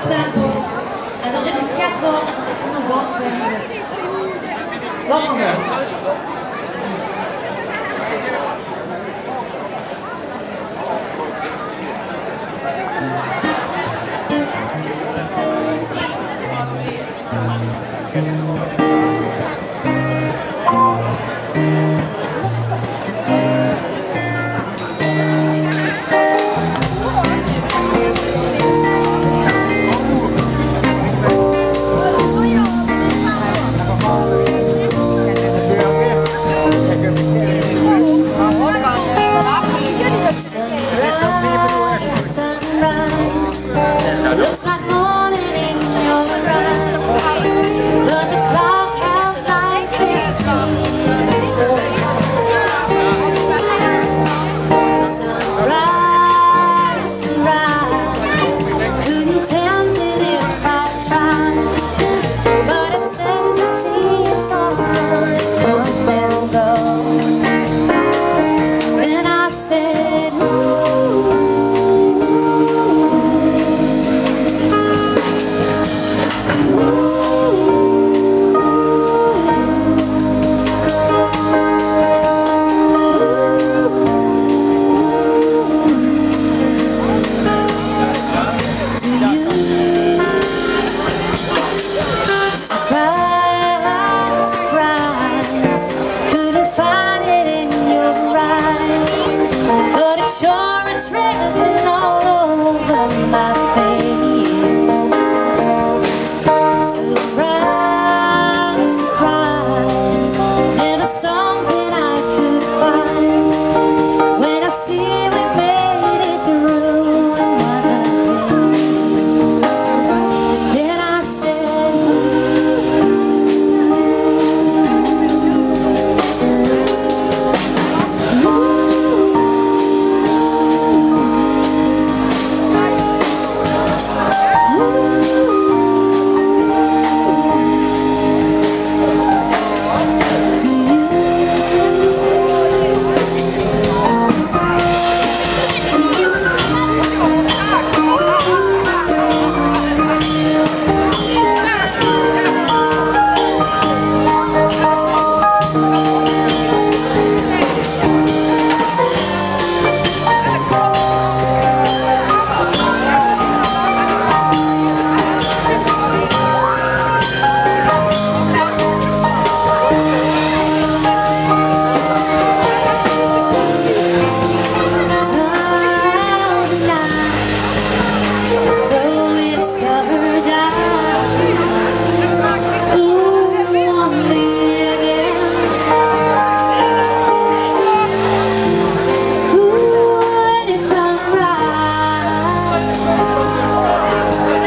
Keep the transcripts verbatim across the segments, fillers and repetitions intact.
Tempo. En dan is 't catwalk en dan is 't nog danswerk, dus laot mer gaon. Sunrise, sunrise. Looks like morning in your eyes, but the clock held nine fifteen before. Sunrise, sunrise. Couldn't tempt it if I tried, but it's tempting, see, it's all come and go. Then I said, ooh, ooh, ooh. To you. Surprise, surprise, couldn't find it in your eyes, but it sure it's written all over my face. Surprise, surprise, never something I could find. When I see we made it through another day, then I said, ooh, ooh, ooh.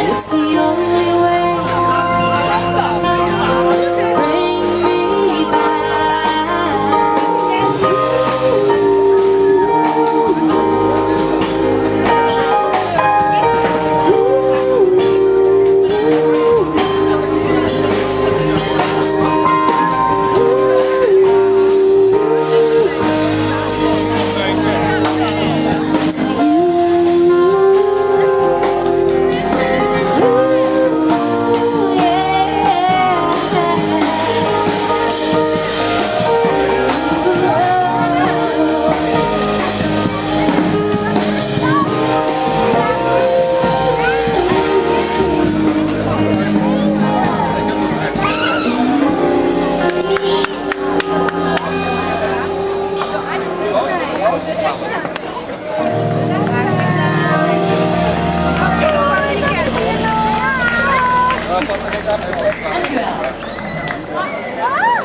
It's the only way. Bring me back.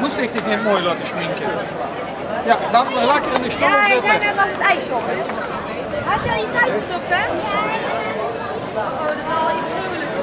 Moest ik dich niet mooi laten schminken? Ja, dan maar lekker in de stoel zitten. Ja, hij zei net was het ijs op, hè? Had je al je truitjes op, hè? Oh, dat is al iets moeilijks, hoor.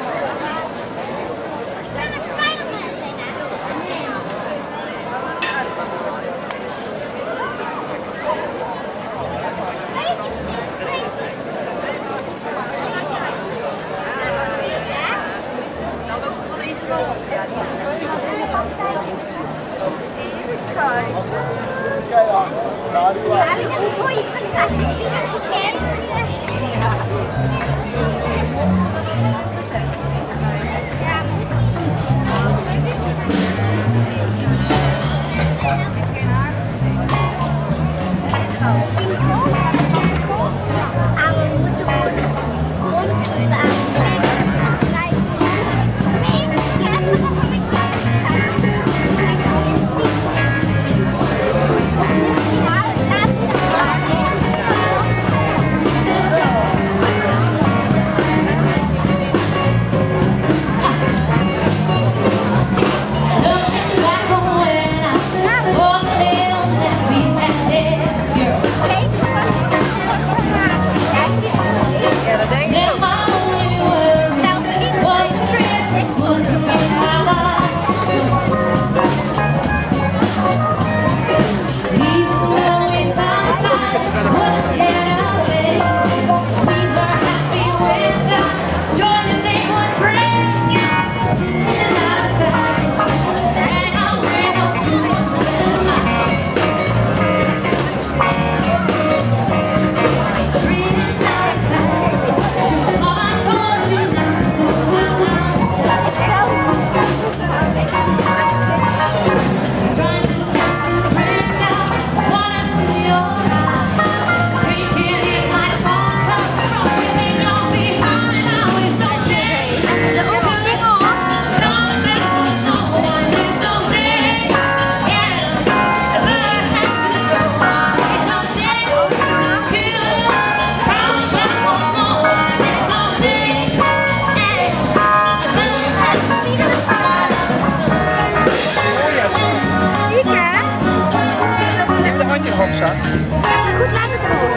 Good, laat het erop.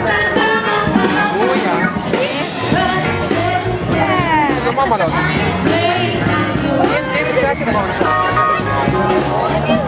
Oh ja. Zie? De mama laten zien. Dit, dit is het gewoon zo.